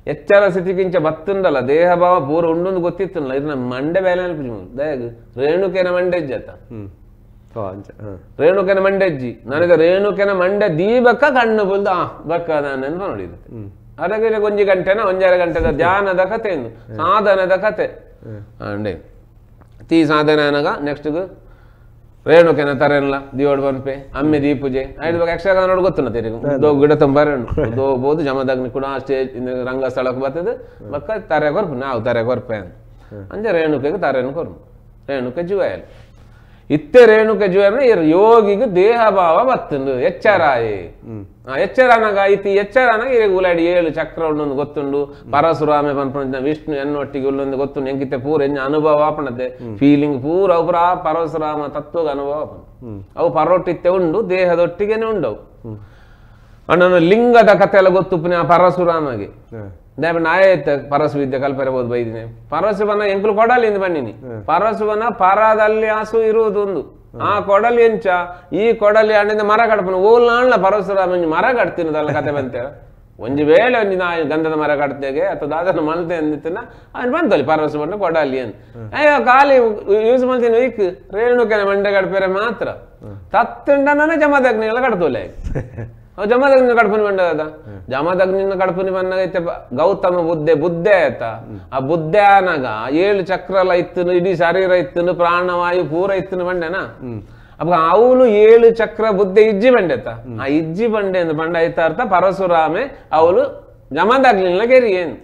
ಎಚ್ಚರ ಸ್ಥಿತಿಗಿಂಚ ಬತ್ತುಂಡಲ್ಲ ದೇಹ ಭಾವ ಪೂರ ಉಂಡೊಂದು ಗೊತ್ತಿತ್ತಲ್ಲ ಇದನ್ನ ಮಂಡೆ ಬೇಲೆ ದಯಗ್ ರೇಣುಕೆನ ಮಂಡೆಜ್ಜಿ ಆತ ರೇಣುಕೆನ ಮಂಡೆಜ್ಜಿ ನನಗೆ ರೇಣುಕೆನ ಮಂಡೆ ದೀಬಕ್ಕ ಕಣ್ಣು ಬುಲ್ದು ಆ ಬಕ್ಕ ನಾನು ನೋಡಿದ್ದೆ ಅದಕ್ಕೆ ಒಂಜಿ ಗಂಟೆನ ಒಂಜಾರ ಗಂಟೆದ ಧ್ಯಾನದ ಕತೆ ಎಂದು ಸಾಧನದ ಕತೆ ಅಂಡೆ ತೀ ಸಾಧನೆ ಅನಗ ನೆಕ್ಸ್ಟ್ ರೇಣುಕೆನ ತರೆಲ್ಲ ದಿಯೋಡ್ ಬನ್ಪೆ ಅಮ್ಮೆ ದೀಪೂಜೆ ಐದು ಬಗ್ಗೆ ಯಕ್ಷಗಾನ ನೋಡಿ ಗೊತ್ತುನ ತೆರಿಗೆ ದೋ ಗಿಡ ತಂಬಾರೆ ದೋಬೋದು ಜಮದಗ್ನಿ ಕೂಡ ಸ್ಟೇಜ್ ರಂಗಸ್ಥಳಕ್ಕೆ ಬರ್ತದೆ ಬಕ್ಕ ತರೆ ಕೊರ್ಪು ನಾವು ತರೆ ಕೊರ್ಪೆ ಅಂಜೆ ರೇಣುಕೆಗೆ ತರೆನು ಕೊರ್ಪು ರೇಣುಕೆ ಜುವಾಯಲ್ ಇತ್ತೆ ರೇಣುಕೆ ಜುವ ಯೋಗಿಗೆ ದೇಹ ಭಾವ ಬತ್ತುಂಡು ಎಚ್ಚರಾಯಿ ಎಚ್ಚರನಾಗ ಐತಿ ಎಚ್ಚರನಾಗ ಇರಗ ಉಲಾಡಿ ಏಳು ಚಕ್ರ ಉಂಡೊಂದು ಗೊತ್ತುಂಡು ಪರಶುರಾಮೆ ಪನ್ಪುನ ವಿಷ್ಣು ಎನ್ನೊಟ್ಟಿಗೆ ಉಲ್ಲೊಂದು ಗೊತ್ತುಂಡು ಎಂಕಿತ್ತೆ ಪೂರ ಎಂಜ ಅನುಭವ ಆಪಣತೆ ಫೀಲಿಂಗ್ ಪೂರ ಅವು ಪೂರ ಪರಶುರಾಮ ತತ್ವಗ ಅನುಭವ ಆಪಣ ಅವು ಪರೋಟಿತ್ತೆ ಉಂಡು ದೇಹದೊಟ್ಟಿಗೆನೆ ಉಂಡವು ಅಣ್ಣನ ಲಿಂಗದ ಕಥೆ ಎಲ್ಲ ಗೊತ್ತುಪ್ಪನೆ ಆ ಪರಶುರಾಮಗೆ ನಾಯತ್ ಪರಸು ವಿದ್ಯೆ ಕಲ್ಪರಬಹುದು ಬೈದಿನಿ ಪರಶುವನ ಎಂಕುಲು ಕೊಡಲಿ ಎಂದು ಬನ್ನಿನಿ ಪರಶುವನ ಪರದಲ್ಲಿ ಹಸು ಇರುವುದು ಒಂದು ಆ ಕೊಡಲಿ ಎಂಚ ಈ ಕೊಡಲಿ ಹಣ್ಣಿಂದ ಮರ ಕಡ್ಪನ ಓಲ್ನಾಳ್ನ ಪರಶುರಾಮ ಮರ ಕಟ್ತಿನದಲ್ಲ ಕತೆ ಬಂತೆ ಒಂಜಿ ವೇಳೆ ಒಂಜಿ ನಾ ಗಂಧದ ಮರ ಕಟ್ತೇಗೆ ಅಥವಾ ದಾದನ ಮಲ್ತೆ ಅಂದಿತ್ತಿನ ಅವ್ನು ಬಂತಲ್ಲಿ ಪರಶುವನ್ನ ಕೊಡಲಿ ಅಂತ ಅಯ್ಯೋ ಖಾಲಿ ಯೂಸ್ ಮಾಡ್ತೀನಿ ವೀಕ್ ರೇಣುಕೆನ ಮಂಡೆ ಕಡ್ಪೇರೆ ಮಾತ್ರ ತತ್ತುಂಡನ ಜಮದಗ್ನಿಗಳ ಕಡ್ತೋಲೆ ಜಮದಗ್ನಿ ಕಡ್ಪುನಿ ಬಂಡದ ಜಮದಗ್ನಿನ ಕಡ್ಪುನಿ ಬಂದಾಗ ಗೌತಮ ಬುದ್ಧೆ ಬುದ್ಧೆ ಆಯ್ತ ಆ ಬುದ್ಧೆ ಆನಾಗ ಏಳು ಚಕ್ರ ಎಲ್ಲ ಇತ್ತು ಇಡೀ ಶರೀರ ಇತ್ತು ಪ್ರಾಣವಾಯು ಪೂರ ಇತ್ತು ಬಂಡೆನಾ ಅಪ್ಪ ಅವನು ಏಳು ಚಕ್ರ ಬುದ್ಧೆ ಇಜ್ಜಿ ಬಂಡೆತ ಆ ಇಜ್ಜಿ ಬಂಡೆ ಅಂತ ಬಂಡ ಆಯ್ತ ಅರ್ಥ ಪರಶುರಾಮೆ ಅವಳು ಜಮದಗ್ನಿನ ಕೆರಿಯೇನು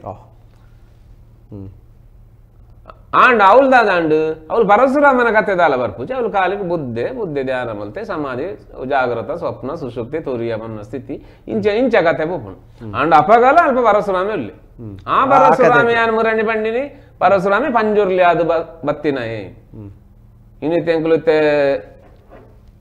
ಆಂಡ್ ಅವಳು ದಾದಾಂಡು ಅವಳು ಪರಶುರಾಮನ ಕತೆ ದಾಲ ಬರ್ಪೂಜೆ ಅವಳು ಕಾಲಿಗೆ ಬುದ್ಧೆ ಬುದ್ಧೆ ಧ್ಯಾನ ಮಲ್ತೆ ಸಮಾಧಿ ಜಾಗ್ರತ ಸ್ವಪ್ನ ಸುಷುಪ್ತಿ ತುರಿಯ ಮನ್ನ ಸ್ಥಿತಿ ಇಂಚ ಇಂಚ ಕತೆ ಪೋಪುಣು ಆಂಡ್ ಅಪಗಾಲ ಅಲ್ಪ ಪರಶುರಾಮೆ ಉಲ್ಲಿ ಆ ಪರಶುರಾಮೆ ಯಾನ್ ಮುರಣಿ ಪಂಡಿನಿ ಪರಶುರಾಮೆ ಪಂಜುರ್ಲಿ ಅದು ಬತ್ತಿನಾಯೆ ಇನ್ನಿತ್ತೆ ಎಂಕುಲುತ್ತೆ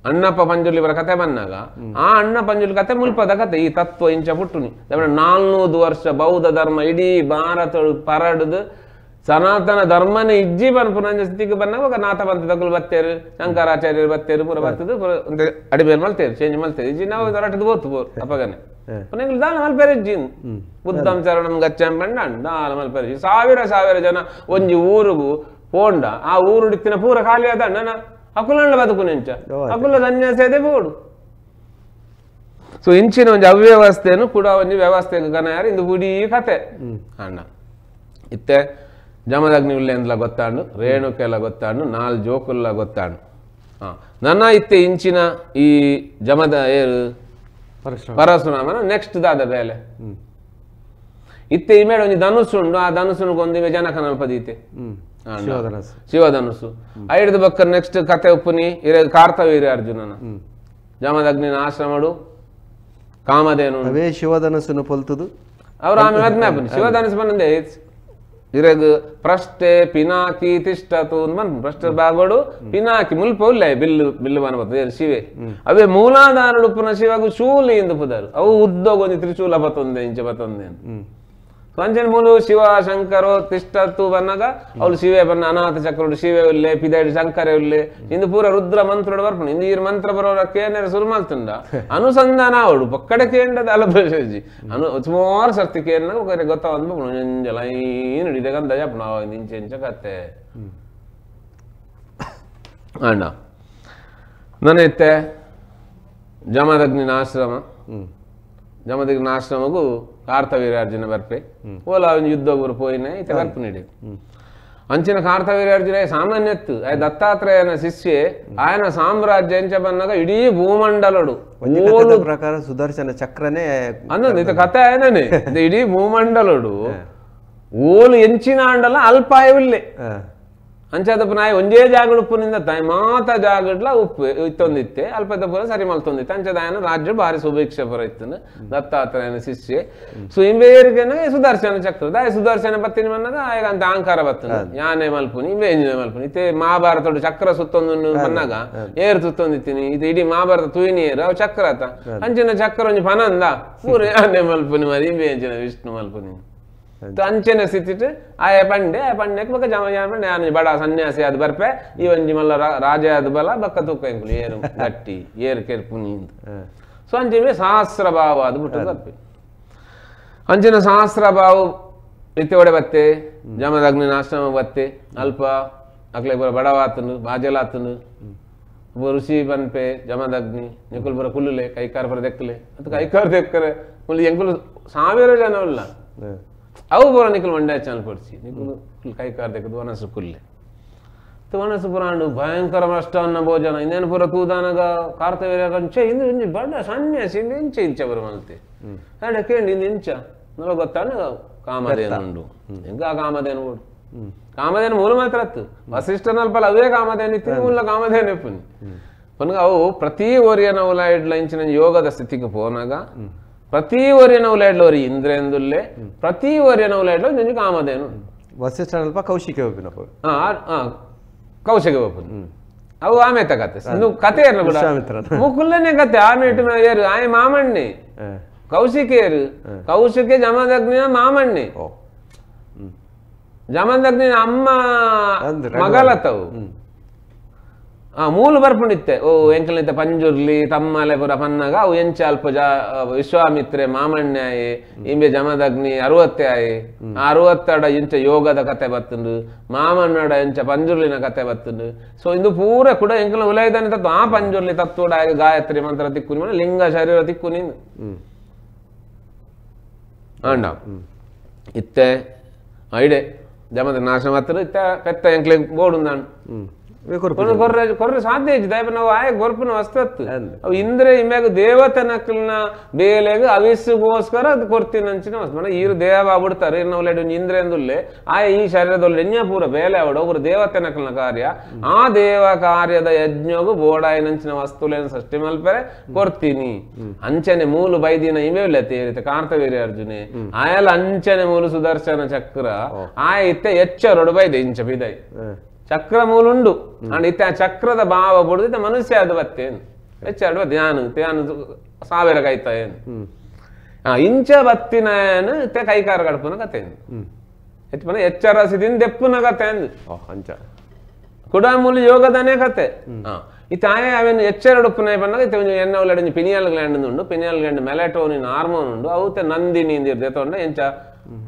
ಅಣ್ಣಪ್ಪ ಪಂಜುರ್ಲಿ ಬರ ಕತೆ ಬಂದಾಗ ಆ ಅಣ್ಣ ಪಂಜುರ್ಲಿ ಕತೆ ಮುಲ್ಪದ ಕತೆ ಈ ತತ್ವ ಇಂಚ ಪುಟ್ಟುನಿ 400 ವರ್ಷ ಬೌದ್ಧ ಧರ್ಮ ಇಡೀ ಭಾರತ ಪರಡುದು ಸನಾತನ ಧರ್ಮನೇ ಇಜ್ಜಿ ಪನ್ಪುನಂಜ ಸ್ಥಿತಿಗೆ ಬಂದಾಗ ನಾಥ ಪಂಥದಕುಲು ಬತ್ತೇರು ಶಂಕರಾಚಾರ್ಯರು ಬತ್ತೇರು ಪೂರ ಬರ್ತದೆ ಪೂರ ಅಡಿಬೇಲ್ ಮಲ್ತೇರು ಚೇಂಜ್ ಮಲ್ತೇರು ಇಜ್ಜಿ ನಾವು ಹೊರಟದ ಬೋತು ಪೂರ್ ಅಪಗನೆ ಪುನಃ ದಾನ ಮಲ್ಪೇರು ಇಜ್ಜಿ ಬುದ್ಧಂ ಶರಣಂ ಗಚ್ಚಾಂ ಬಂಡ ದಾನ ಮಲ್ಪೇರು ಸಾವಿರ ಸಾವಿರ ಜನ ಒಂಜಿ ಊರುಗು ಪೋಂಡ ಆ ಊರುಡಿತ್ತಿನ ಪೂರ ಖಾಲಿ ಆದ ಅಣ್ಣನ ಅಕುಲಣ್ಣ ಬದುಕು ನೆಂಚ ಅಕುಲ ಸನ್ಯಾಸಿ ಅದೇ ಬೋಡು ಸೊ ಇಂಚಿನ ಒಂಜಿ ಅವ್ಯವಸ್ಥೆಯನ್ನು ಕೂಡ ಒಂಜಿ ವ್ಯವಸ್ಥೆಗೆ ಗನ ಯಾರು ಇಂದು ಬುಡೀ ಕತೆ ಅಣ್ಣ ಇತ್ತೆ ಜಮದಗ್ನಿ ಉಲ್ಲೇಂದ್ಲ ಗೊತ್ತಾಂಡು ರೇಣುಕೆಲ್ಲ ಗೊತ್ತಾಂಡು ನಾಲ್ ಜೋಕುಲ್ಲ ಗೊತ್ತಾಂಡು ನನ್ನ ಇತ್ತೆ ಇಂಚಿನ ಈ ಜಮದ ಏರು ಪರಶುರಾಮನ ನೆಕ್ಸ್ಟ್ ದಾದ ಬೇಲೆ ಇತ್ತೆ ಈ ಮೇಡ ಒಂಜಿ ಧನುಸ್ಸು ಉಂಡು ಆ ಧನುಸ್ಸುನು ಗೊಂದಿವೆ ಜನಕನಲ್ಪದೀತೆ ಶಿವಧನುಸ್ಸು ಐಡ್ದು ಬಕ್ಕ ನೆಕ್ಸ್ಟ್ ಕತೆ ಉಪ್ಪುನಿ ಇರ ಕಾರ್ತವೀರ್ಯ ಅರ್ಜುನನ ಜಮದಗ್ನಿನ ಆಶ್ರಮಡು ಕಾಮಧೇನು ಅವೇ ಶಿವಧನುಸ್ಸುನು ಪೊಲ್ತುದು ಅವ್ರು ಆಮೇಲೆ ಅದ್ನ ಶಿವಧನುಸ್ಸು ಬಂದೆ ಇರಗ್ ಪ್ರಶ್ನೆ ಪಿನಾಕಿ ತಿಷ್ಟತು ಬಂದ್ ಪ್ರಶ್ನೆ ಬಾಗೋಡು ಪಿನಾಕಿ ಮುಲ್ಪ ಉಲ್ಲೆ ಬಿಲ್ಲು ಬಿಲ್ಲು ಬನ ಶಿವೆ ಅವೇ ಮೂಲಾಧಾರಡು ಪುನಃ ಶಿವಗು ಶೂಲಿ ಎಂದು ಪುದಾರು ಅವು ಉದ್ದೋಗೊಂದು ತ್ರಿಶೂಲ ಬತ್ತೊಂದೆ ಇಂಚ ಬತ್ತೊಂದೆ ಅಂಚನೆ ಮೂಲು ಶಿವ ಶಂಕರೋ ತಿಷ್ಟತು ಬನ್ನಾಗ ಅವಳು ಶಿವೆ ಬನ್ನ ಅನಾಥ ಚಕ್ರುಡು ಶಿವೆ ಉಲ್ಲೆ ಪಿದಾಡಿ ಶಂಕರೇ ಉಲ್ಲೆ ಇಂದು ಪೂರ ರುದ್ರ ಮಂತ್ರೋಡು ಬರ್ಪುಂಡು ಇಂದು ಈ ಮಂತ್ರ ಬರೋರ ಕೇಂದ್ರ ಸುರು ಮಲ್ತುಂಡ ಅನುಸಂಧಾನ ಅವಳು ಪಕ್ಕಡೆ ಕೇಂದ್ರದ ಅಲಭಿ ಅನು ಸುಮಾರು ಸರ್ತಿ ಕೇಂದ್ರ ఒకరి ಗೊತ್ತ ಒಂದು ಲೈನ್ ಹಿಡಿದಂತ ಜಪ್ಪಣ ಇಂಚೆ ಇಂಚ ಕತ್ತೆ ಅಣ್ಣ ನಾನೈತೆ ಜಮದಗ್ನಿನ ಆಶ್ರಮ ಜಮದಗ್ನಿನ ಆಶ್ರಮಗೂ ಕಾರ್ತವೀರ್ಯಾರ್ಜುನ ಬರ್ಪೆ ಓಲ ಯುದ್ಧ ಗುರು ಪೋಯಿನೆ ಇತ ಬರ್ಪು ನೀಡಿ ಅಂಚಿನ ಕಾರ್ತವೀರ್ಯಾರ್ಜುನ ಸಾಮಾನ್ಯತ್ತು ಆಯ ದತ್ತಾತ್ರೇಯನ ಶಿಷ್ಯೆ ಆಯನ ಸಾಮ್ರಾಜ್ಯ ಎಂಚ ಬನ್ನಾಗ ಇಡೀ ಭೂಮಂಡಲಡು ಪ್ರಕಾರ ಸುದರ್ಶನ ಚಕ್ರನೇ ಅಂದ ಇತ ಕತೆ ಆಯನೇ ಇಡೀ ಭೂಮಂಡಲಡು ಓಲು ಎಂಚಿನ ಅಂಡಲ ಅಲ್ಪಾಯ ಉಲ್ಲೆ ಅಂಚಾದಪ್ಪ ನಾಯಿ ಒಂದೇ ಜಾಗಡು ಉಪ್ಪುನಿಂದ ತಾಯಿ ಮಾತ ಜಾಗಡ್ಲ ಉಪ್ಪು ಇತ್ತೊಂದಿತ್ತೆ ಅಲ್ಪದ ಪೂರ ಸರಿ ಮಲ್ತೊಂದಿತ್ತೆ ಅಂಚದ ఆయన ರಾಜ್ಯ ಭಾರಿ ಸುಭಿಕ್ಷ ಪುರ ಇತ್ತು ದತ್ತಾತ್ರೇಯನ ಶಿಷ್ಯೆ ಸೊ ಇಂಬೇರಿಗೆನ ಸುದರ್ಶನ ಚಕ್ರ ದಾಯ ಸುದರ್ಶನ ಬತ್ತಿನ ಮನ್ನಗ ಆಗ ಅಂತ ಅಹಂಕಾರ ಬತ್ತನ ಯಾನೆ ಮಲ್ಪುನಿ ಇಂಬೆ ಎಂಜಿನ ಮಲ್ಪುನಿ ಇತ್ತೆ ಮಹಾಭಾರತೋಡು ಚಕ್ರ ಸುತ್ತೊಂದು ಮನ್ನಾಗ ಏರು ಸುತ್ತೊಂದಿತ್ತೀನಿ ಇದು ಇಡೀ ಮಹಾಭಾರತ ತುಯಿನಿ ಏರು ಅವು ಚಕ್ರ ಆತ ಅಂಚಿನ ಚಕ್ರ ಒಂಜಿ ಪನಂದ ಪೂರ ಯಾನೆ ಮಲ್ಪುನಿ ಮರಿ ಇಂಬೆ ಎಂಜಿನ ವಿಷ್ಣು ಮಲ್ಪುನಿ ಅಂಚೆನ ಸ್ಥಿತಿಟ್ ಆಯ ಪಂಡೆ ಆಯ ಪಂಡೆಕ್ ಬಕ್ಕ ಜಮ ಪಂಡೆ ಯಾನು ಬಡ ಸನ್ಯಾಸಿ ಅದು ಬರ್ಪೆ ಈ ಒಂಜಿ ಮಲ್ಲ ರಾಜ ಅದು ಬಲ ಬಕ್ಕ ತೂಕ ಎಂಕುಲು ಏರು ಗಟ್ಟಿ ಏರು ಕೆರ್ಪುನಿ ಅಂತ ಸೊ ಅಂಚೆ ಸಹಸ್ರ ಭಾವ ಅದು ಬಿಟ್ಟು ಬರ್ಪೆ ಅಂಚಿನ ಸಹಸ್ರ ಭಾವ ಇತ್ತೆ ಒಡೆ ಬತ್ತೆ ಜಮದಗ್ನಿ ಆಶ್ರಮ ಬತ್ತೆ ಅಲ್ಪ ಅಕ್ಲೆ ಪೂರ ಬಡವಾತನು ಬಾಜಲಾತನು ಋಷಿ ಬನ್ಪೆ ಜಮದಗ್ನಿ ನಿಕುಲ್ ಪೂರ ಕುಲ್ಲುಲೆ ಕೈಕಾರ ಪೂರ ದೆಕ್ಕಲೆ ಅದು ಕೈಕಾರ ದೆಕ್ಕರೆ ಮುಲ್ ಎಂಕುಲು ಸಾವಿರ ಜನ ಉಲ್ಲ ಅವು ಪೂರ ನಿಕುಲು ಮಂಡ್ಯ ಚಾನಲ್ ಪಡಿಸಿ ನಿಕುಲು ಕೈಕಾರ ದೆಕ್ಕದು ವನಸು ಕುಲ್ಲೆ ವನಸು ಪುರಾಂಡು ಭಯಂಕರ ಅಷ್ಟಾನ್ನ ಭೋಜನ ಇನ್ನೇನು ಪೂರ ತೂದಾನಗ ಕಾರ್ತವೀರ್ಯ ಕಂಚೆ ಇಂದು ಇಂಜಿ ಬಡ ಸನ್ಯಾಸಿ ಇಂದು ಇಂಚೆ ಇಂಚೆ ಬರ ಮಲ್ತೆ ಅಡೆ ಕೇಂಡಿ ಇಂದು ಇಂಚ ನಮಗೆ ಗೊತ್ತಾನ ಕಾಮಧೇನು ಉಂಡು ಎಂಕ ಕಾಮಧೇನು ಓಡು ಕಾಮಧೇನು ಮೂಲ ಮಾತ್ರ ಅತ್ತು ವಸಿಷ್ಠನಲ್ಪಲ್ಲ ಅವೇ ಕಾಮಧೇನು ಇತ್ತು ಮೂಲ ಕಾಮಧೇನು ಎಪ್ಪುನಿ ಪನ್ಗ ಅವು ಪ್ರತಿ ಒರಿಯನ ಉಲಾಯಿಡ್ಲ ಇಂಚಿನ ಯೋಗದ ಸ್ಥಿತಿಗೆ ಪೋನಾಗ ಪ್ರತಿ ಒರಿಯನ ಉಲಾಯಿಡ್ಲ ಒರಿ ಇಂದ್ರೆಂದುಲ್ಲೆ ಪ್ರತಿ ಒರಿಯನ ಉಲಾಯಿಡ್ಲ ಒಂಜಿ ಕಾಮಧೇನು ವಸಿಷ್ಠನಲ್ಪ ಕೌಶಿಕ ಕೌಶಿಕ ಬಪ್ಪುನಿ ಅವು ಆಮೇತ ಕತೆ ಕತೆ ಏರ್ನ ಕೂಡ ಮುಕುಲ್ಲನೆ ಕತೆ ಆಮೆ ಏರು ಆಯ್ ಮಾಮಣ್ಣೆ ಕೌಶಿಕೇರು ಕೌಶಿಕೆ ಜಮದಗ್ನಿಯ ಮಾಮಣ್ಣೆ ಜಮದಗ್ನಿನ ಅಮ್ಮ ಮಗಲತವು ಆ ಮೂಲು ಬರ್ಪುಂಡಿತ್ತೆ ಓ ಎಂಕಲ್ನಿತ್ತ ಪಂಜುರ್ಲಿ ತಮ್ಮಲೆ ಪುರ ಪನ್ನಾಗ ಅವು ಎಂಚ ಅಲ್ಪ ಜಾ ವಿಶ್ವಾಮಿತ್ರೆ ಮಾಮಣ್ಯಾಯೆ ಇಂಬೆ ಜಮದಗ್ನಿ ಅರುವತ್ತೆ ಆಯೆ ಆ ಅರುವತ್ತಡ ಎಂಚ ಯೋಗದ ಕತೆ ಬತ್ತುಂಡು ಮಾಮಣ್ಣಡ ಎಂಚ ಪಂಜುರ್ಲಿನ ಕತೆ ಬತ್ತುಂಡು ಸೊ ಇಂದು ಪೂರ ಕೂಡ ಎಂಕಲ್ನ ಉಲೈದಾನೆ ತತ್ವ ಆ ಪಂಜುರ್ಲಿ ತತ್ವಡ ಗಾಯತ್ರಿ ಮಂತ್ರ ತಿಕ್ಕು ಲಿಂಗ ಶರೀರ ತಿಕ್ಕು ನಿಂದು ಅಂಡ ಇತ್ತೆ ಐಡೆ ಜಮದ ನಾಶ ಮಾತ್ರ ಇತ್ತೆ ಪೆತ್ತ ಎಂಕ್ಲೆ ಬೋಡುಂದಾಂಡು ಕೊರ್ರೆ ಕೊರ್ರೆ ಸಾಧ್ಯ ಇಜ್ಜಿ ದಯಪ ನಾವು ಆಯ ಗೊರ್ಪುನ ವಸ್ತು ಅವು ಇಂದ್ರೆ ಇಮ್ಯಾಗ ದೇವತನಕ್ಲನ ಬೇಲೆಗ್ ಅವಿಸ್ಸುಗೋಸ್ಕರ ಅದು ಕೊರ್ತಿನ ಅಂಚಿನ ವಸ್ತು ಮನ ಈರು ದೇವ ಬಿಡ್ತಾರೆ ಇನ್ನು ಇಂದ್ರೆ ಅಂದುಲ್ಲೆ ಆಯ ಈ ಶರೀರದೊಳ್ಳೆ ಎಣ್ಣ ಪೂರ ಬೇಲೆ ಅವಡು ಒಬ್ಬರು ದೇವತನಕ್ಲನ ಕಾರ್ಯ ಆ ದೇವ ಕಾರ್ಯದ ಯಜ್ಞಗು ಬೋಡಾಯಿನಂಚಿನ ವಸ್ತುಲೇನು ಸೃಷ್ಟಿ ಮಲ್ಪರೆ ಕೊರ್ತೀನಿ ಅಂಚನೆ ಮೂಲು ಬೈದಿನ ಇಮೇಲೆ ತೇರಿತ ಕಾರ್ತವೀರ್ಯ ಅರ್ಜುನೆ ಆಯಲ ಅಂಚನೆ ಮೂಲು ಸುದರ್ಶನ ಚಕ್ರ ಆಯ ಇತ್ತೆ ಎಚ್ಚರೊಡು ಬೈದೆ ಇಂಚ ಬಿದೈ ಚಕ್ರ ಮೂಲುಂಡು ಅಂಡ್ ಇತ್ತೆ ಆ ಚಕ್ರದ ಭಾವ ಬುಡ್ದು ಇತ್ತೆ ಮನುಷ್ಯ ಅದು ಬತ್ತೇನು ಹೆಚ್ಚಾಡುವ ಧ್ಯಾನ ಧ್ಯಾನ ಸಾವಿರ ಕೈತ ಏನು ಇಂಚ ಬತ್ತಿನ ಇತ್ತೆ ಕೈಕಾರ ಕಡ್ಪುನ ಕತೆ ಹೆಚ್ಚು ಪನ ಎಚ್ಚರ ಸಿದಿಂದ ದೆಪ್ಪುನ ಕತೆ ಅಂದು ಅಂಚ ಕುಡ ಮೂಲು ಯೋಗದನೇ ಕತೆ ಇತ್ತೆ ಆಯ ಅವೇನು ಎಚ್ಚರಡುಪ್ಪುನ ಪನ್ನಾಗ ಇತ್ತೆ ಒಂಜಿ ಎನ್ನ ಉಳ್ಳಾಡಿ ಪಿನಿಯಲ್ ಗ್ಲ್ಯಾಂಡ್ ಉಂಡು pineal gland melatonin hormone ಉಂಡು ಅವು ನಂದಿನಿ ಇಂದಿರ್ದೆ ಎಂಚ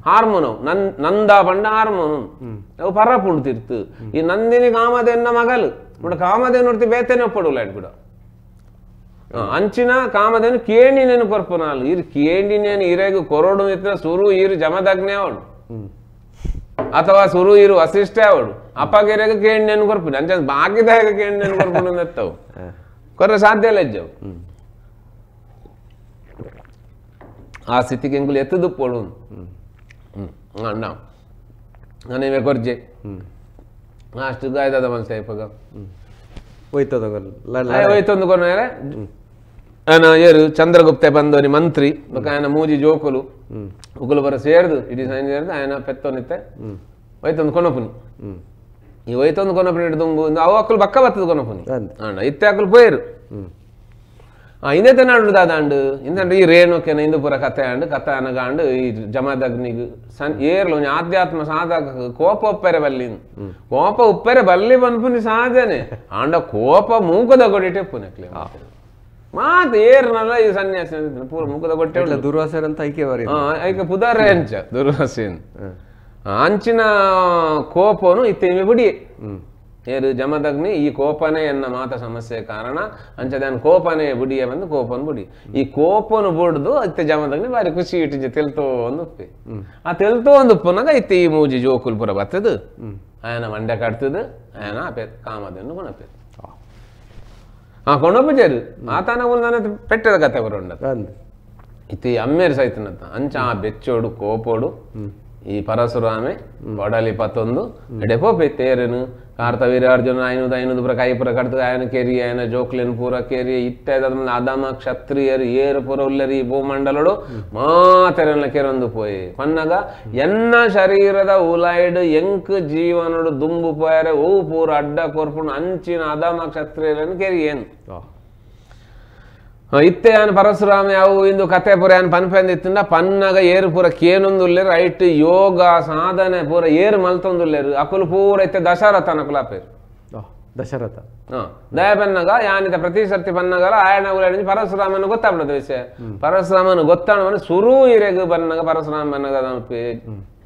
ಹಾರ್ಮೋನು ನಂದ ಪಂಡ ಹಾರ್ಮೋನು ಅವು ಪರಪುಂಡು ತಿರ್ತು ಈ ನಂದಿನಿ ಕಾಮಧೇನ ಮಗಲು ఇప్పుడు ಕಾಮಧೇನು ಉರ್ತಿ ಬೇತೇನೆ ಒಪ್ಪಡು ಲೈಟ್ ಕೂಡ ಅಂಚಿನ ಕಾಮಧೇನು ಕೇಣಿ ನೇನು ಕೊರ್ಪುನಾಲು ಇರು ಕೇಣಿ ನೇನು ಇರೆಗು ಕೊರೋಡು ಇತ್ತಿನ ಸುರು ಇರು ಜಮದಗ್ನೇ ಅವಳು ಅಥವಾ ಸುರು ಇರು ವಸಿಷ್ಠೆ ಅವಳು ಅಪ್ಪಗಿರೆಗು ಕೇಣಿ ನೇನು ಕೊರ್ಪುನಿ ಅಂಚ ಬಾಕಿದಾಗ ಕೇಣಿ ನೇನು ಕೊರ್ಪುನು ಎತ್ತವು ಕೊರ್ರೆ ಸಾಧ್ಯ ಇಲ್ಲ ಇಜ್ಜವು ಆ ಸ್ಥಿತಿಗೆ ಎಂಕುಲು ಎತ್ತದು ಪೋಡು ಅಣ್ಣ ನಾನೇವೆ ಕೊರ್ಜೆ ಅಷ್ಟು ಗಾಯದ ಮಲ್ತೆ ಇಪ್ಪಗ ಹೋಯ್ತೊಂದು ಕೊನೆ ఆయన ಏರು ಚಂದ್ರಗುಪ್ತೆ ಬಂದವನಿ ಮಂತ್ರಿ ಬೊಕ ఆయన ಮೂಜಿ ಜೋಕುಲು ಉಗುಲು ಬರ ಸೇರ್ದು ಇಡೀ ಸೈನ್ ಸೇರ್ದು ఆయన ಪೆತ್ತೊನಿತ್ತೆ ಹೋಯ್ತೊಂದು ಕೊನಪುನಿ ಈ ಹೋಯ್ತೊಂದು ಕೊನಪುನಿ ದುಂಬು ಅವು ಅಕ್ಕಲು ಬಕ್ಕ ಬತ್ತದ ಕೊನಪುನಿ ಅಣ್ಣ ಇತ್ತೆ ಅಕ್ಕಲು ಪೋಯರು ಇಂದೇ ನಾಡು ದಾದಾಂಡು ಇಂದಂಡು ಈ ರೇಣುಕೆನ ಇಂದು ಪೂರ ಕತೆ ಅಂಡು ಕತೆ ಅನಗಾಂಡು ಈ ಜಮದಗ್ನಿಗ್ ಸನ್ ಏರ್ಲು ಒಂಜಿ ಆಧ್ಯಾತ್ಮ ಸಾಧಕ ಕೋಪ ಉಪ್ಪೆರೆ ಬಲ್ಲಿ ಕೋಪ ಉಪ್ಪೆರೆ ಬಲ್ಲಿ ಬನ್ಪುನಿ ಸಾಧನೆ ಆಂಡ ಕೋಪ ಮೂಕದ ಕೊಡಿಟೆ ಪುನಕ್ಲೆ ಮಾತು ಏರ್ನಲ್ಲ ಈ ಸನ್ಯಾಸಿ ಪೂರ ಮೂಕದ ಕೊಟ್ಟೆ ದುರ್ವಾಸರ ಅಂತ ಐಕೆ ಬರಿ ಐಕೆ ಪುದಾರೆ ಅಂಚ ದುರ್ವಾಸೇನ್ ಅಂಚಿನ ಕೋಪನು ಇತ್ತೆ ಬಿಡಿ ಏರು ಜಮದಗ್ನಿ ಈ ಕೋಪನೇ ಎನ್ನ ಮಾತ ಸಮಸ್ಯೆ ಕಾರಣ ಅಂಚದಾನ್ ಕೋಪನೇ ಬುಡಿಯ ಬಂದು ಕೋಪನ ಬುಡಿ ಈ ಕೋಪನು ಬುಡ್ದು ಅತ್ತೆ ಜಮದಗ್ನಿ ಬಾರಿ ಖುಷಿ ಇಟ್ಟಿಂಚ ತೆಲ್ತೋ ಒಂದು ಉಪ್ಪೆ ಆ ತೆಲ್ತೋ ಒಂದು ಉಪ್ಪುನಾಗ ಇತ್ತೆ ಈ ಮೂಜಿ ಜೋಕುಲ್ ಪುರ ಬತ್ತದು ಆಯನ ಮಂಡ್ಯ ಕಟ್ತದು ಆಯನ ಆಪೆ ಕಾಮದನ್ನು ಕೊಣಪೆ ಆ ಕೊಣಪು ಆತನ ಉಲ್ದಾನ ಪೆಟ್ಟದ ಕತೆ ಬರೋಂಡ ಇತ್ತೆ ಈ ಅಮ್ಮೇರು ಸೈತನತ್ತ ಅಂಚ ಆ ಬೆಚ್ಚೋಡು ಕೋಪೋಡು ಈ ಪರಶುರಾಮೆ ಒಡಲಿ ಪತ್ತೊಂದು ಎಡೆಪೋಪೆ ತೇರನು ಕಾರ್ತವೀರ್ಯಾರ್ಜುನ ಐನೂದು ಐನೂದು ಪುರ ಕೈ ಪುರ ಕಡ್ದು ಆಯನ ಕೇರಿ ಆಯನ ಜೋಕ್ಲೆನ್ ಪೂರ ಕೇರಿ ಇತ್ತೆ ಅದಮ ಕ್ಷತ್ರಿಯರು ಏರು ಪುರ ಉಲ್ಲರಿ ಭೂಮಂಡಲಡು ಮಾತೆರನ್ನ ಕೆರೊಂದು ಪೋಯಿ ಪನ್ನಗ ಎನ್ನ ಶರೀರದ ಉಲಾಯ್ಡು ಎಂಕ್ ಜೀವನಡು ದುಂಬು ಪೋಯರೆ ಓ ಪೂರ ಅಡ್ಡ ಕೊರ್ಪುಣು ಅಂಚಿನ ಅದಮ ಕ್ಷತ್ರಿಯರನ್ನು ಕೇರಿ ಏನು ಇತ್ತೆ ಯಾನ್ ಪರಶುರಾಮ ಅವು ಇಂದು ಕತೆ ಪೂರ ಯಾನ್ ಪನ್ಪೆಂದಿತ್ತಿಂದ ಪನ್ನಗ ಏರು ಪೂರ ಕೇನೊಂದುಲ್ಲೇರು ಐಟ್ ಯೋಗ ಸಾಧನೆ ಪೂರ ಏರು ಮಲ್ತೊಂದುಲ್ಲೇರು ಅಕುಲು ಪೂರ ಇತ್ತೆ ದಶರಥನ ಕುಲಾಪೇರು ದಶರಥ ದಯ ಪನ್ನಗ ಯಾನಿತ ಪ್ರತಿ ಸರ್ತಿ ಪನ್ನಗಲ ಆಯಣ ಉಲಾಡಿ ಪರಶುರಾಮನ ಗೊತ್ತಾಗ್ಬಿಡದ ವಿಷಯ ಪರಶುರಾಮನ ಗೊತ್ತಾಣ ಸುರು ಇರೆಗು ಬನ್ನಗ ಪರಶುರಾಮ ಬನ್ನಗ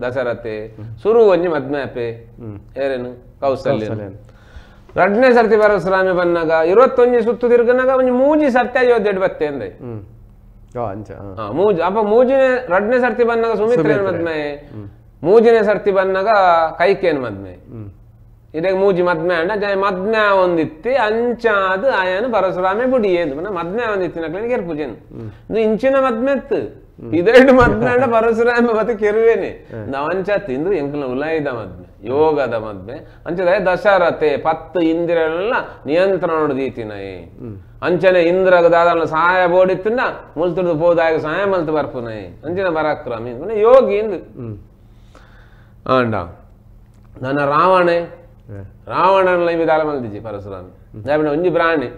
ದಶರಥೆ ಸುರು ಒಂಜಿ ಮದ್ಮೆ ಅಪೆ ಏರೇನು ಕೌಸಲ್ಯ ರಡ್ನೇ ಸರ್ತಿ ಪರಶುರಾಮೆ ಬನ್ನಾಗ 21 ಸುತ್ತು ತಿರುಗನಾಗ ಒಂಜಿ ಮೂಜಿ ಸರ್ತಿ ಅಯೋಧ್ಯೆ ಬತ್ತೆ ಅಂದೆ ಮೂಜಿ ಅಪ್ಪ ಮೂಜಿನೇ ರಡ್ನೇ ಸರ್ತಿ ಬನ್ನಾಗ ಸುಮಿತ್ರೇನ ಮದ್ಮೆ ಮೂಜಿನೇ ಸರ್ತಿ ಬನ್ನಾಗ ಕೈಕೇನ ಮದ್ಮೆ ಇದೇ ಮೂಜಿ ಮದ್ಮೆ ಅಂಡ ಜಯ ಮದ್ಮೆ ಒಂದಿತ್ತಿ ಅಂಚಾದ ಆಯನು ಪರಶುರಾಮೆ ಬುಡಿ ಏನು ಮದ್ಮೆ ಒಂದಿತ್ತಿ ನಕ್ಲೇನು ಕೆರ್ಪುಜೇನು ಇದು ಇಂಚಿನ ಮದ್ಮೆ ಇತ್ತು ಇದೆರಡು ಮದ್ಮೆ ಅಂಡ ಪರಶುರಾಮೆ ಮತ್ತೆ ಕೆರುವೇನೆ ನಾವು ಅಂಚಾತಿ ಇಂದು ಎಂಕಲ್ನ ಉಲಾಯಿದ ಮದ್ಮೆ ಯೋಗದ ಮದ್ಮೆ ಅಂಚದ ದಶರಥೆ 10 ಇಂದಿರಲ್ಲ ನಿಯಂತ್ರಣ ದೀತಿನೈ ಅಂಚನೆ ಇಂದ್ರಗ ದಾದನ ಸಹಾಯ ಬೋಡಿತ್ತಿನ ಮುಲ್ತುರ್ದು ಪೋದಾಗ ಸಹಾಯ ಮಲ್ತು ಬರ್ಪುನೈ ಅಂಚಿನ ಪರಾಕ್ರಮಿ ಯೋಗಿ ಇಂದು ಆಂಡ ನನ್ನ ರಾವಣೆ ರಾವಣನ ವಿಧಾನ ಮಲ್ದಿಜಿ ಪರಶುರಾಮಿ ದಾಪಿನ ಒಂಜಿ ಪ್ರಾಣಿ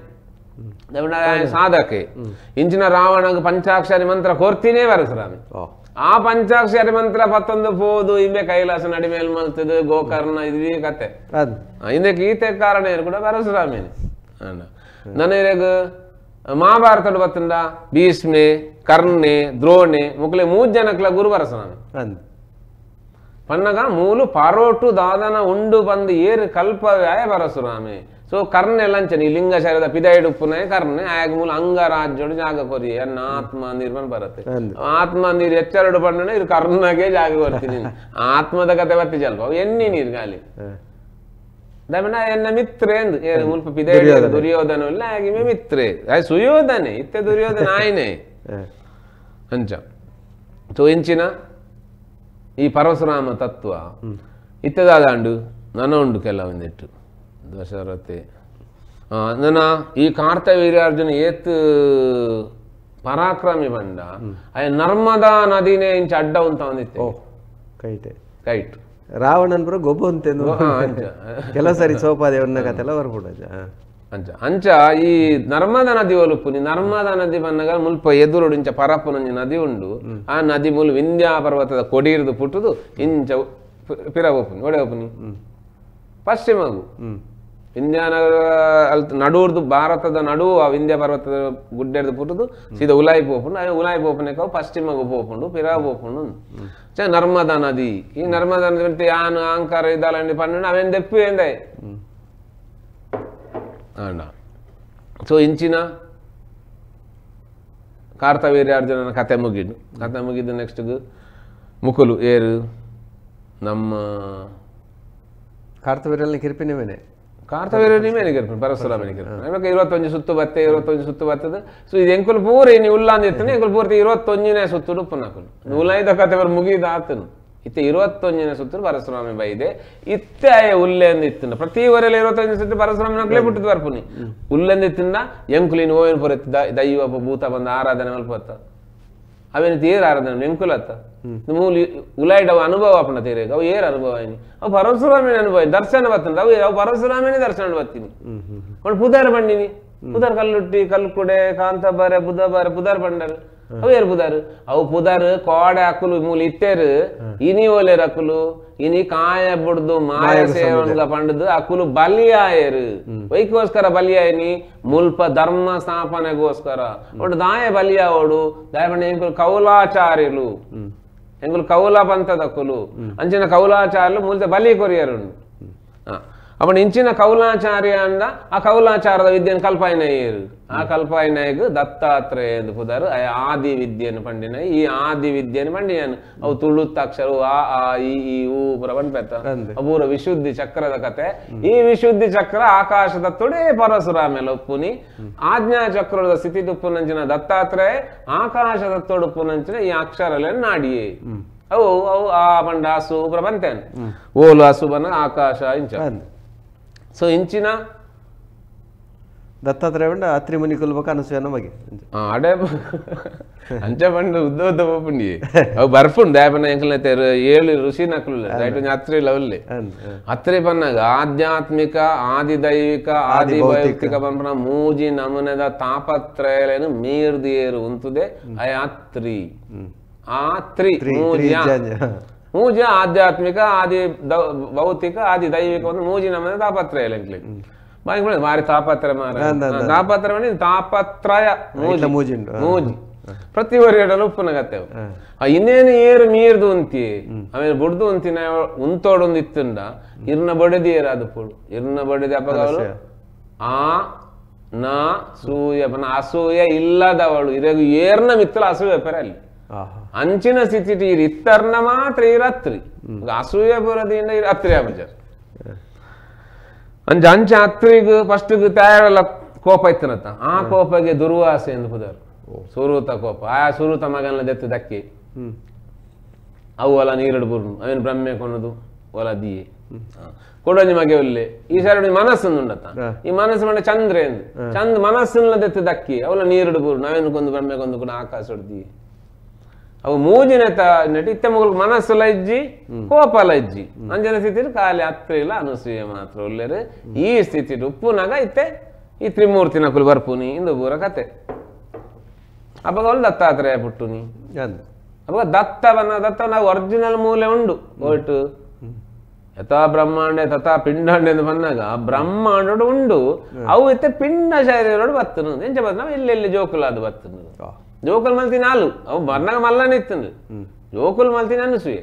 ದಾಪಿನ ಸಾಧಕೆ ಇಂಚಿನ ರಾವಣಗ ಪಂಚಾಕ್ಷರಿ ಮಂತ್ರ ಕೋರ್ತಿನೇ ಪರಶುರಾಮಿ ಆ ಪಂಚಾಕ್ಷರಿ ಮಂತ್ರ ಪತ್ತೊಂದು ಪೋದು ಇಂಬೆ ಕೈಲಾಸ ನಡಿಮೇಲ್ ಮಲ್ತದು ಗೋಕರ್ಣ ಇದು ಕತೆ ಹಿಂದೆ ಗೀತೆ ಕಾರಣ ಏನು ಕೂಡ ಪರಶುರಾಮಿನಿ ನನ್ನ ಮಹಾಭಾರತಡು ಬತ್ತಂದ ಭೀಷ್ಮೆ ಕರ್ಣೆ ದ್ರೋಣೆ ಮುಕ್ಲೆ ಮೂರು ಜನಕ್ಲ ಗುರು ಪರಶುರಾಮಿ ಪನ್ನಗ ಮೂಲು ಪಾರೋಟು ದಾದನ ಉಂಡು ಬಂದು ಏರು ಕಲ್ಪವ್ಯಾಯ ಪರಶುರಾಮೆ ಸೊ ಕರ್ಣೆ ಲಂಚನ ಈ ಲಿಂಗ ಶರೀರದ ಪಿದೈಡುಪ್ಪುನೇ ಕರ್ಣೆ ಆಯಾಗ ಮೂಲ ಅಂಗರಾಜ್ಯೋಡು ಜಾಗ ಕೊರಿ ಅನ್ನ ಆತ್ಮ ನಿರ್ಮಲ್ ಬರುತ್ತೆ ಆತ್ಮ ನೀರು ಎಚ್ಚರಡು ಪಣ್ಣನೆ ಇದು ಕರ್ಣಗೆ ಜಾಗ ಕೊರ್ತೀನಿ ಆತ್ಮದ ಕತೆ ಬತ್ತಿ ಜಲ್ಪ ಅವು ಎಣ್ಣೆ ನೀರು ಗಾಲಿ ದಮನ ಎನ್ನ ಮಿತ್ರೆ ಎಂದು ಮುಲ್ಪ ಪಿದೈಡು ದುರ್ಯೋಧನ ಇಲ್ಲ ಆಗಿ ಮಿತ್ರೆ ಸುಯೋಧನೆ ಇತ್ತೆ ದುರ್ಯೋಧನ ಆಯ್ನೆ ಅಂಚ ಸೊ ಇಂಚಿನ ಈ ಪರಶುರಾಮ ತತ್ವ ಇತ್ತದಾದಾಂಡು ನನ್ನ ಉಂಡು ಕೆಲವೊಂದಿಟ್ಟು ದಶರಥೆ ನನ್ನ ಈ ಕಾರ್ತವೀರ್ಯಾರ್ಜುನ ಏತ್ ಪರಾಕ್ರಮಿ ಬಂಡ ಅಯ ನರ್ಮದಾ ನದಿನೇ ಇಂಚ ಅಡ್ಡ ಉಂತ ಒಂದಿತ್ತೆ ಕೈಟ್ ಕೈಟ್ ರಾವಣನ್ ಬರೋ ಗೊಬ್ಬ ಅಂತೇನು ಕೆಲವು ಸರಿ ಸೋಪಾದೇವನ್ನ ಕತೆಲ್ಲ ಬರ್ಬಿಡ ಅಂಚ ಅಂಚ ಈ ನರ್ಮದಾ ನದಿ ಒಲುಪುನಿ ನರ್ಮದಾ ನದಿ ಬನ್ನಗ ಮುಲ್ಪ ಎದುರುಡು ಇಂಚ ಪರಪ್ಪನೊಂಜಿ ನದಿ ಉಂಡು ಆ ನದಿ ಮೂಲು ವಿಂಧ್ಯ ಪರ್ವತದ ಕೊಡಿರ್ದು ಪುಟ್ಟುದು ಇಂಚ ಪಿರ ಒಪ್ಪುನಿ ಒಡೆ ಒಪ್ಪುನಿ ಪಶ್ಚಿಮಗು ವಿಂಧ್ಯಾನಗರ ಅಲ್ಲಿ ನಡುರ್ದು ಭಾರತದ ನಡುವು ಆ ವಿಂಧ್ಯ ಪರ್ವತದ ಗುಡ್ಡೆರ್ದು ಪುಟ್ಟುದು ಸೀದಾ ಉಲಾಯಿ ಪೋಪುಂಡು ಆ ಉಲಾಯಿ ಪೋಪುನೆಕವು ಪಶ್ಚಿಮಗು ಪೋಪುಂಡು ಪಿರ ಪೋಪುಂಡು ನರ್ಮದಾ ನದಿ ಈ ನರ್ಮದಾ ನದಿ ಅಂತ ಯಾನು ಆಂಕಾರ ಇದ್ದಾಲಂಡಿ ಪನ್ನುಂಡು ಅವೇನು ದೆಪ್ಪು ಎಂದೆ ಅಣ್ಣ ಸೊ ಇಂಚಿನ ಕಾರ್ತವೀರ್ಯಾರ್ಜುನನ ಕತೆ ಮುಗಿದು ಕತೆ ಮುಗಿದು ನೆಕ್ಸ್ಟ್ ಮುಕುಲು ಏರು ನಮ್ಮ ಕಾರ್ತವೀರ್ಯನ ಕಿರ್ಪಿನ ಮೇಲೆ ಕಾರ್ತವೀರ್ಯ ಮೇಲೆ ಕಿರ್ಪಿನ ಪರಶುರಾಮನ ಕಿರ್ಪಿನ ಇವಾಗ 21 ಸುತ್ತು ಬತ್ತೆ 21 ಸುತ್ತು ಬತ್ತದ ಸೊ ಇದು ಎಂಕುಲು ಪೂರ ಇನ್ನು ಉಲ್ಲ ಅಂದಿರ್ತಾನೆ ಎಂಕುಲು ಪೂರ್ತಿ 21ನೇ ಸುತ್ತು ಪುನಕುಲು ಉಲಾಯ್ದ ಕತೆ ಬರ್ ಮುಗಿದ ಆತನು ಇತ್ತೆ 21ನೇ ಸುತ್ತು ಪರಶುರಾಮಿ ಬೈದೆ ಇತ್ತೆ ಆಯ ಉಲ್ಲೆಂದು ಇತ್ತಿನ ಪ್ರತಿ ವರೆಲ್ಲ 21 ಸುತ್ತು ಪರಶುರಾಮನಕ್ಲೇ ಬಿಟ್ಟದ್ದು ಬರ್ಪುನಿ ಉಲ್ಲೆಂದು ಇತ್ತಿನ ಎಂಕುಲಿನ ಓಯನ್ ಪೊರೆತ್ ದೈವ ಭೂತ ಬಂದ ಆರಾಧನೆ ಮಲ್ಪತ್ತ ಅವೇನು ತೀರ ಆರಾಧನೆ ಎಂಕುಲತ್ತ ಮೂಲಿ ಉಲಾಯ್ಡ್ ಅವ ಅನುಭವ ಅಪ್ಪನ ತೀರೇಗ ಅವು ಏರ್ ಅನುಭವ ಐನಿ ಅವು ಪರಶುರಾಮಿನ ಅನುಭವ ದರ್ಶನ ಬತ್ತಂದ ಅವು ಅವು ಪರಶುರಾಮಿನೇ ದರ್ಶನ ಬತ್ತೀನಿ ಅವ್ನು ಪುದಾರ್ ಬಂಡಿನಿ ಪುದಾರ್ ಕಲ್ಲುಟ್ಟಿ ಕಲ್ಕುಡೆ ಕಾಂತಬಾರೆ ಬುಧಬಾರೆ ಪುದಾರ್ ಬಂಡರು ಅವು ಏರ್ ಪುದಾರು ಅವು ಪುದಾರು ಕೋಡೆ ಅಕ್ಕುಲು ಮೂಲಿ ಇತ್ತೇರು ಇನಿ ಓಲೇರು ಅಕ್ಕುಲು ಇನಿ ಕಾಯ ಬುಡ್ದು ಮಾಯ ಸೇವನ್ಗ ಪಂಡದು ಅಕ್ಕುಲು ಬಲಿಯಾಯರು ವೈಕೋಸ್ಕರ ಬಲಿಯಾಯನಿ ಮುಲ್ಪ ಧರ್ಮ ಸ್ಥಾಪನೆಗೋಸ್ಕರ ಒಟ್ಟು ದಾಯ ಬಲಿಯಾವೋಡು ದಾಯ ಪಂಡ ಎಂಕುಲು ಕೌಲಾಚಾರ್ಯಲು ಎಂಕುಲು ಕೌಲ ಪಂಥದ ಅಕ್ಕುಲು ಅಂಚಿನ ಕೌಲಾಚಾರ್ಯಲು ಮೂಲ್ತ ಬಲಿ ಕೊರಿಯರು ಅప్పుడు ಇಂಚಿನ ಕೌಲಾಚಾರ್ಯ ಅಂದ ಆ ಕೌಲಾಚಾರದ ವಿದ್ಯೆಯನ್ನು ಕಲ್ಪಾಯಿನಯ್ಯರು ಆ ಕಲ್ಪಾಯಿನಾಯಗ ದತ್ತಾತ್ರೇಯ ಎಂದು ಪುದಾರು ಆ ಆದಿ ವಿದ್ಯೆಯನ್ನು ಪಂಡಿನ ಈ ಆದಿ ವಿದ್ಯೆಯನ್ನು ಪಂಡಿಯಾನು ಅವು ತುಳುತ್ತಾಕ್ಷರು ಆ ಆ ಇ ಈ ಊ ಪುರ ಪಂಡ್ಪೆತ್ತ ಪೂರ ವಿಶುದ್ಧಿ ಚಕ್ರದ ಕತೆ ಈ ವಿಶುದ್ಧಿ ಚಕ್ರ ಆಕಾಶದ ತೊಡೆ ಪರಶುರಾಮೆಲ ಉಪ್ಪುನಿ ಆಜ್ಞಾ ಚಕ್ರದ ಸ್ಥಿತಿ ತುಪ್ಪುನಂಚಿನ ದತ್ತಾತ್ರೇಯ ಆಕಾಶದ ತೊಡುಪುನಂಚಿನ ಈ ಅಕ್ಷರಲೆನ್ ನಾಡಿಯೇ ಅವು ಅವು ಆ ಪಂಡ ಹಸು ಪುರ ಬಂತೇನೆ ಓಲು ಹಸು ಬನ್ನ ಆಕಾಶ ಇಂಚ ಸೊ ಇಂಚಿನ ದತ್ತಾತ್ರೇಯ ಬಂಡ ಅತ್ರಿ ಮುನಿ ಕುಲ್ಬಕ ಅನಸೂಯ ನಮಗೆ ಅಡೆ ಅಂಚ ಬಂಡ ಉದ್ದ ಉದ್ದ ಪೋಪುಂಡಿ ಅವು ಬರ್ಪುಂಡು ದಾಯಪನ ಎಂಕಲ್ನ 7 ಋಷಿ ನಕಲು ಅತ್ರಿ ಲವಲ್ಲಿ ಅತ್ರಿ ಪನ್ನಾಗ ಆಧ್ಯಾತ್ಮಿಕ ಆದಿದೈವಿಕ ಆದಿ ಭೌತಿಕ ಪಂಪನ ಮೂಜಿ ನಮೂನೆದ ತಾಪತ್ರಯಲೇನು ಮೀರ್ದಿಯೇರು ಉಂತುದೆ ಅಯ ಅತ್ರಿ ಆ ತ್ರಿ ಮೂಜಿ ಮೂಜಿ ಆಧ್ಯಾತ್ಮಿಕ ಆದಿ ಭೌತಿಕ ಆದಿ ದೈವಿಕ ಒಂದು ಮೂಜಿ ನಮೂನೆ ತಾಪತ್ರಯ ಬಾಯಿ ಬಾರಿ ತಾಪತ್ರ ಮಾರ ತಾಪತ್ರ ತಾಪತ್ರಯ ಮೂಜಿ ಮೂಜಿ ಪ್ರತಿ ಒರಿಯಡಲು ಉಪ್ಪುನ ಕತೆ ಆ ಇನ್ನೇನು ಏರು ಮೀರ್ದು ಉಂತಿ ಆಮೇಲೆ ಬುಡ್ದು ಉಂತಿನ ಉಂತೋಡೊಂದು ಇತ್ತುಂಡ ಇರ್ನ ಬಡದಿ ಏರು ಅದು ಪೋಡು ಇರ್ನ ಬಡದಿ ಅಪ್ಪಗವಳು ಆ ನ ಸೂಯ ಅಸೂಯ ಇಲ್ಲದವಳು ಇರಗು ಏರ್ನ ಮಿತ್ತಲ ಅಸೂಯ ಪೆರ ಅಲ್ಲಿ ಅಂಚಿನ ಸ್ಥಿತಿ ಇರ್ ಇತ್ತರ್ನ ಮಾತ್ರ ಈ ರಾತ್ರಿ ಅಸೂಯ ಬರೋದ್ರಿಂದ ಈ ರಾತ್ರಿ ಆಪಜಾರ್ ಅಂಚ ಅಂಚೆ ಅತ್ರಿಗ್ ಫಸ್ಟ್ ತಯಾರಲ್ಲ ಕೋಪ ಇತ್ತನತ್ತ ಆ ಕೋಪಗೆ ದುರ್ವಾಸೆ ಎಂದು ಪುದರು ಸುರೂತ ಕೋಪ ಆ ಸುರೂತ ಮಗನ ದೆತ್ತು ದಕ್ಕಿ ಅವು ಅಲ್ಲ ನೀರಡು ಬುರ್ನು ಅವೇನು ಬ್ರಹ್ಮೆ ಕೊನದು ಒಲ ದಿಯೆ ಕೊಡೊಂಜಿ ಮಗೆ ಒಲ್ಲೆ ಈ ಸೈಡ್ ಮನಸ್ಸನ್ನು ಉಂಡತ್ತ ಈ ಮನಸ್ಸು ಮಂಡ ಚಂದ್ರ ಎಂದು ಚಂದ್ರ ಮನಸ್ಸನ್ನ ದೆತ್ತು ದಕ್ಕಿ ಅವಲ ನೀರಡು ಬುರ್ನು ಅವೇನು ಕೊಂದು ಬ್ರಹ್ಮೆ ಕೊಂದು ಕೂಡ ಆಕಾಶ ದಿಯೆ ಅವು ಮೂಜಿನ ನೆಟ್ ಇತ್ತೆ ಮುಗುಲ್ ಮನಸ್ಸುಲ ಇಜ್ಜಿ ಕೋಪಲ ಇಜ್ಜಿ ಅಂಜನ ಸ್ಥಿತಿ ಖಾಲಿ ಹತ್ರ ಇಲ್ಲ ಅನುಸೂಯ ಮಾತ್ರ ಒಲ್ಲೆರು ಈ ಸ್ಥಿತಿ ಉಪ್ಪುನಾಗ ಇತ್ತೆ ಈ ತ್ರಿಮೂರ್ತಿನ ಕುಲ್ ಬರ್ಪುನಿ ಇಂದು ಪೂರ ಕತೆ ಅವಾಗ ಅವಳು ದತ್ತಾತ್ರೇಯ ಪುಟ್ಟುನಿ ಅವಾಗ ದತ್ತವನ ದತ್ತವನ ಒರಿಜಿನಲ್ ಮೂಲೆ ಉಂಡು ಒಟ್ಟು ಯಥಾ ಬ್ರಹ್ಮಾಂಡೆ ತಥಾ ಪಿಂಡಾಂಡೆ ಎಂದು ಬಂದಾಗ ಬ್ರಹ್ಮಾಂಡೋಡು ಉಂಡು ಅವು ಇತ್ತೆ ಪಿಂಡ ಶರೀರೋಡು ಬತ್ತನು ಎಂಚ ಬತ್ತನ ಎಲ್ಲೆಲ್ಲಿ ಜೋಕುಲ ಅದು ಬತ್ತನು ಜೋಕುಲ್ ಮಲ್ತಿನ ಹಾಲು ಅವು ಬರ್ನಾಗ ಮಲ್ಲನೆ ಇತ್ತನು ಜೋಕುಲ್ ಮಲ್ತಿನ ಅನುಸೂಯೆ.